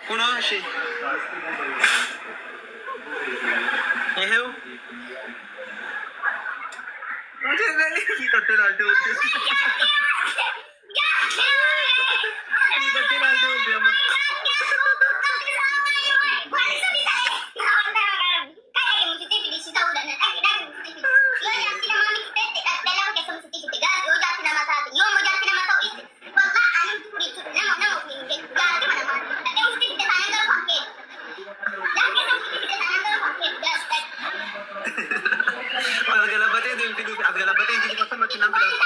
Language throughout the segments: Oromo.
Kunoo ishee. Ehew. Hiixattee ilaaltee oolte. Hiixattee ilaaltee oolte amma. As galabatee deemti dhufe as galabatee deemti akkamatti nama filaatu.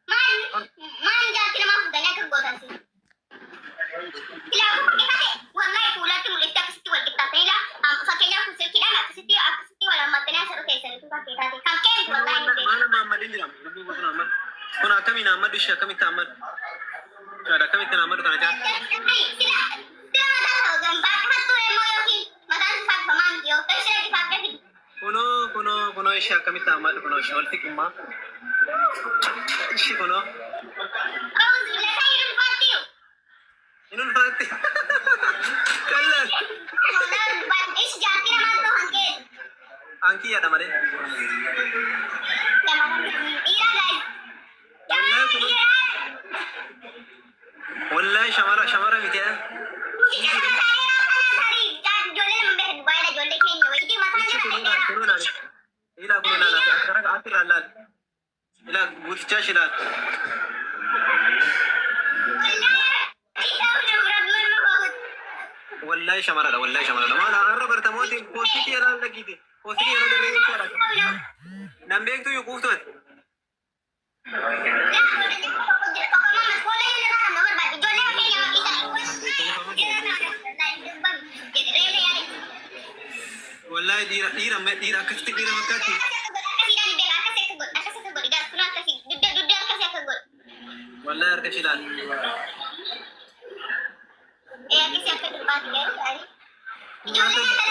Maal jaartii namaa fuutanii akka gootan si? Silaafuu fakkeeffate wallahi fuulatti mul'ifte akkasitti wal qixxaattanii laa fakkeenyaaf kun silkiidhaan akkasitti akkasitti wal hammattanii asirra teessanitu fakkeeffate kan keemtu wallahi ni beeku. Maal amma ammadin jira. Lubbuu kun ammad. Kun akkamiin ammadu ishee akkamitti ammadu? Shaada akkamitti ammadu kana caa? Sila sila mataa ta'u baaqfattuu immoo yookiin mataan si faaqfamaa miti yoo ta'u ishee faaqfee fidi. Kunoo kunoo kunoo ishee akkamitti ammadu kunoo ishee wal fiqimmaa. Ishee kunoo. Awuzi bilaa isaa yeroo ulfaattiyu. Hin ulfaatti. Qallaan. Wallahi ulfaatti ishi jaartii namaa ta'u hanqee. Ankiyyaadha malee. Dhiiraa gaa'is. Wallahi kunoo. Wallahi shamara shamara miti. Ishee kunoo laal kunoo laal. Ilaa kunoo laal asirra asirraa laal. Ilaa guutichaa ishee laal. Wallahi shamaradha wallahi shamaradha. Maal har'a bartamooti poostii kiyya laal dhagiite. Poostii kiyya yeroo darbe jechaadha. Nan beektu iyyuu kuuftooti. Wallahi dhiira dhiira dhiira akkasitti dhiira fakkaatti. Wallahi harka ishee laal.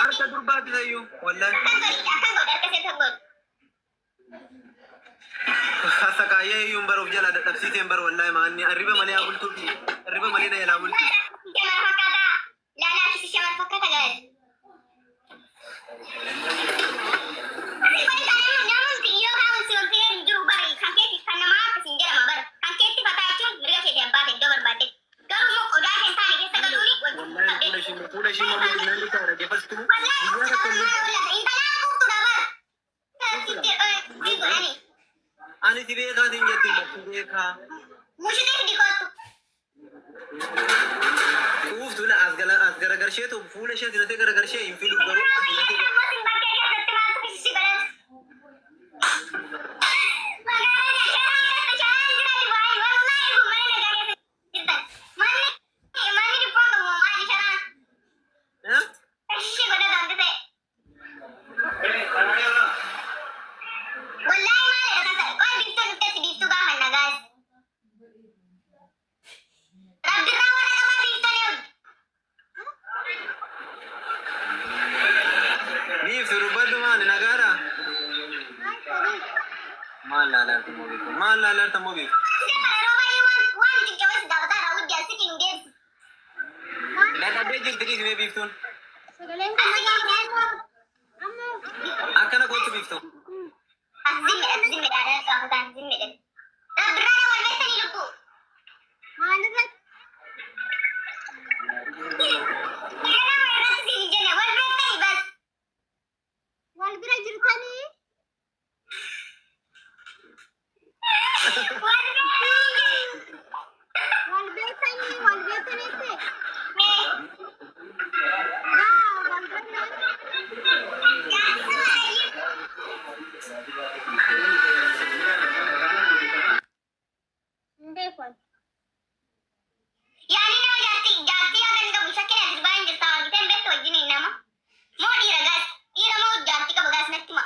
Harka durbaati tayyuu wallahi. Sakaayyaa iyyuu baruuf jala dadhabsiiseen bar wallahi maanni arriba malee haa bultuufi arriba malee na jalaa bulti. Wallahi fuula ishee mamuu naan isaa dhaggeeffattu guyyaa tokko illee ani si beekaa siin jettiin bar si beekaa. Quuftu la as gala as garagarsheetu fuula ishee filatee garagarshee hin filu garuu as filatee Eh? Biiftu dubbadhu maali nagaadha? Maal laalarta moo biiftu? Maal laalarta moo biiftu? Dadhabdee jirti dhiisi mee biiftuun? Sagaleen kun nagaa amma Akkana kootu biiftu. maalirratti wal bira jirtanii wal beektanii wal beektanitti yaa wal beeknaa. Hin beeku ani. Yaani nama jaartii jaartii yaada ni qabu shakkii ati baay'een jirta argiteen beektu wajjin nama moo dhiira gaas dhiira moo jaartii qaba gaas natti hima.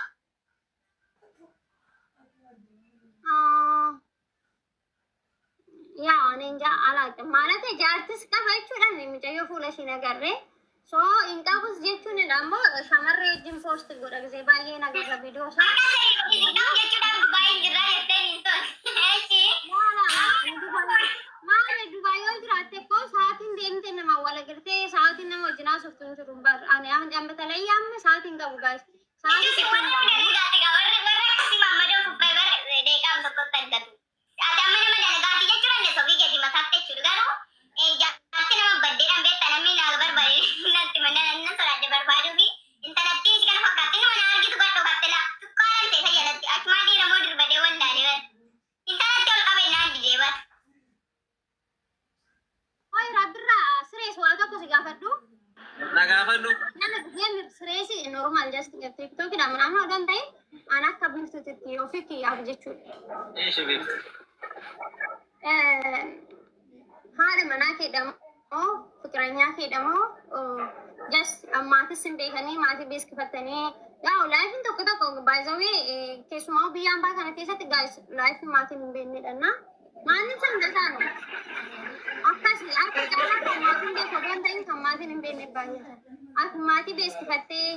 Yaa ani hin alaaqe ማለት jaartis qaba jechuudhaan mucayyoo fuula isheen agarree so hin qabus jechuun ammoo shamarree wajjin post godha gisee baay'ee nagarra viidiyoo isaa. Akka ta'e hin qabu jechuudhaan baay'een jirraa jettee hin tole. Maali Dubaay yoo jiraatte ko Amma amma sa'aatiin qabu guys. Sa'aatii Isin tokko warra hin qabu. dalagaati gaa warri warra akkasii maammadoo kubbaa bara deeqaam tokkotti argatu. Ati amma nama dalagaati jechuudha inni ofii keetii mataatti jechuudha garuu jaarti nama baddeedhaan beektaa namni naa barbaade natti mana na sodaadhe barbaaduu fi intalattiin si kana fakkaatti nama na argitu gadhoo kattela tuqqaalan ta'e isa jalatti achumaa dhiira moo dirbadee wallaalee bara. Intalatti ol qabe naan didee bara. Hoy rabbirraa sirees waa tokko si gaafadhu. Na gaafadhu. Nama biyya sireesi normal just TikTokidha ምናምን odoo hin ta'in an akka biiftuutti ofii kiyyaaf jechuudha. Eeshi beektu. Haadha manaa keedhamoo fiqiranyaa keedhamoo just maatis hin beekanii maatii beeskifattanii yaa lifeiin tokko tokko baay'ee keessumaa biyya ambaa kana keessatti guys lifeiin maatiin hin beeknedha na maatiin san tasaanu akkas akka caalaa kan maatiin beeku odoo hin ta'in kan maatiin hin beekne baay'ata. Ati maatii beeskifattee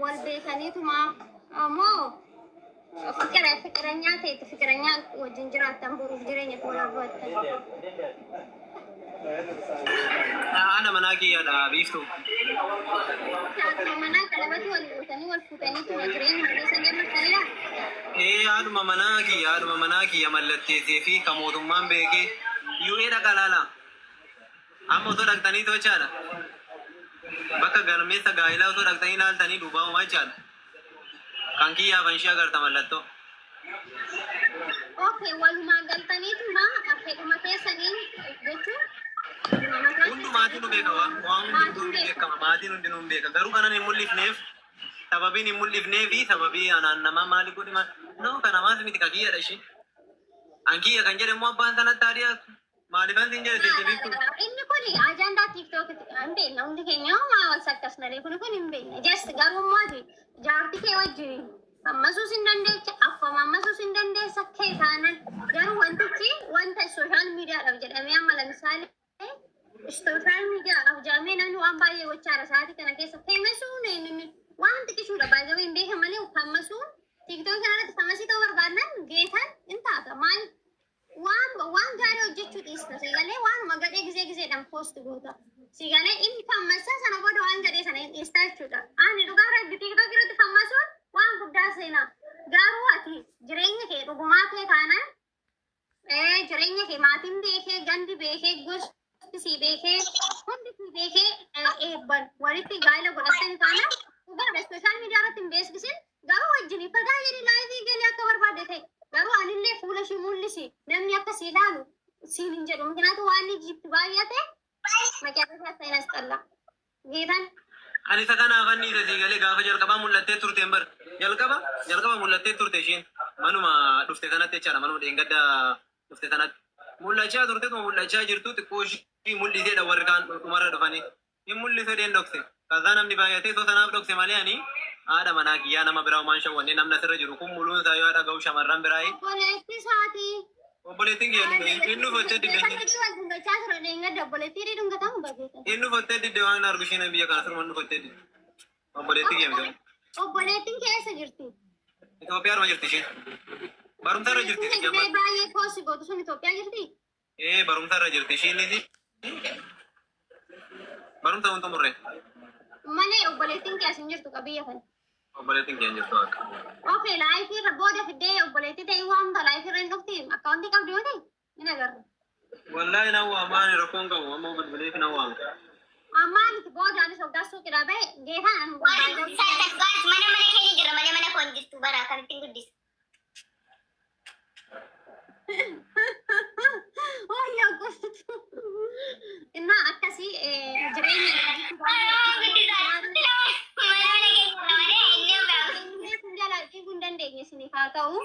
wal beekaniituma moo fiqiranyaa ta'etti fiqiranyaa wajjin jiraattan boruuf jireenya fuula bu'attan. Haadha manaa kiyyaadha biiftu. Haadha manaa qalabatti wal gootanii wal fuutaniituma jireenya keessa deemartanidha. Ee haadhuma manaa kiyya mallatteessee fi kan mootummaan beekee yu'ee dhaqa laala. Amma osoo dhaqxanii tochaadha. Bakka galmeessa gaa'ilaa osoo dhaqxanii ilaaltanii duubaa uumaa jechaadha. Kan kiyyaaf kan ishee agarta mallattoo. Okay, walumaa galtaniituma fedhuma keessaniin jechuun Hundi maatiin nu beeka waan hundinuu ni beekama maatiin hundinuu ni beeka garuu kanan hin mul'ifneef sababiin hin mul'ifnee fi sababii anaan namaa maali godhi maal no kanamaas miti ka kiyyadha ishee. An kiyya kan jedhe immoo abbaan sanatti haa dhiyaatu. Maaliifan sin jedhe deddeebiin kun. Inni kun ajandaa TikTokiti hin beekna hundi keenya maa wal sakkasnalee kun hin beekna. Just garuu maati jaartii kee wajjin hammasuus hin dandeecha akkuma hammasuus hin dandeessa kee taanan garuu wantichi wanta social mediadhaaf jedhamee amma lamisaale social mediadhaaf jedhamee namni waan baay'ee gochaadha sa'aatii kana keessa famoussuun waan xiqqishuudha baay'ee hin beekan malee famoussuun TikTok kanarratti famousii ta'uu barbaadnan geetan hin taata maal waan gaarii hojjechuu dhiista siigalee waanuma gadhee gizee gizeedhaan post goota siigalee inni famousaa sana booda waan gadhee sana hin dhiista jechuudha. Ani dhugaa rabbi TikTok irratti famoussuun waan guddaa seenaa garuu ati jireenya kee dhugumaa kee taanaan jireenya kee maatiin beekee gandi beekee gosti si beekee hundi si beekee eebban walitti gaa'ela godhatanii taanaan dhugaadha social media irratti hin beeksisin garuu wajjin fagaa jedhi liveii galii akka barbaadde ta'e garuu anillee fuula ishii mul'isi namni akka si ilaalu siin hin jedhu ምክንያቱ waan inni jibbi baay'ate መጨረሻ ሳይናስጠላ ጌታን Ani isa kanaaf anni isa sii galee gaafa jalqabaa mul'attee turteen bar jalqaba mul'attee turte isheen manuma dhufte sanatti jechaadha manuma dheengadda dhufte sanatti mul'achaa turte tuma mul'achaa jirtu xiqqoo ishii mul'iseedha warri kaan dhumarra dhufanii hin mul'ise dheen dhokse kazaa namni baay'atee soo sanaaf dhokse malee ani haadha manaa kiyyaa nama biraa homaan shawwannee namni asirra jiru kun muluun isaa yoo haadha ga'u shamarran biraa Obboleettii isaatii. Obboleettiin kiyya inni uffattee didde. Wal dhungachaa ture dheengadda obboleettii dhungatamu bageeta. Inni uffattee didde waan argu isheen biyya kana surma inni uffattee didde. Obboleettiin kiyya miti. Obboleettiin keessa jirti. Itoophiyaa irra jirti isheen. Barumsa irra jirti isheen. Isheen baay'ee post gootu sun Itoophiyaa jirti. Ee barumsa irra jirti isheenis. Barumsa kun xumurre. Malee obboleettiin kee as hin jirtu qabiyya kana. Obboleettiin kiyya hin jirtu akka. Okay, liveii irra booda fiddee obboleettii ta'ii waamta liveii irra hin dhufti accountii qabdi yoo ta'e hin agarra. Wallaahi nan waama ani rakkoon qabu amma bilbileef nan waama. Ammaa miti booda anis hoggaa suuqidhaa bahe geetaan an Warri saayintas guys mana keenya jira malee mana koo hin jirtu bara akkamittiin guddisu. Wayyaa qofatu. Innaa akkasii jireenya Mana mana keenya jira malee inni hin beeku. Kun jala dhiiguu hin dandeenye isiniif haa ta'u.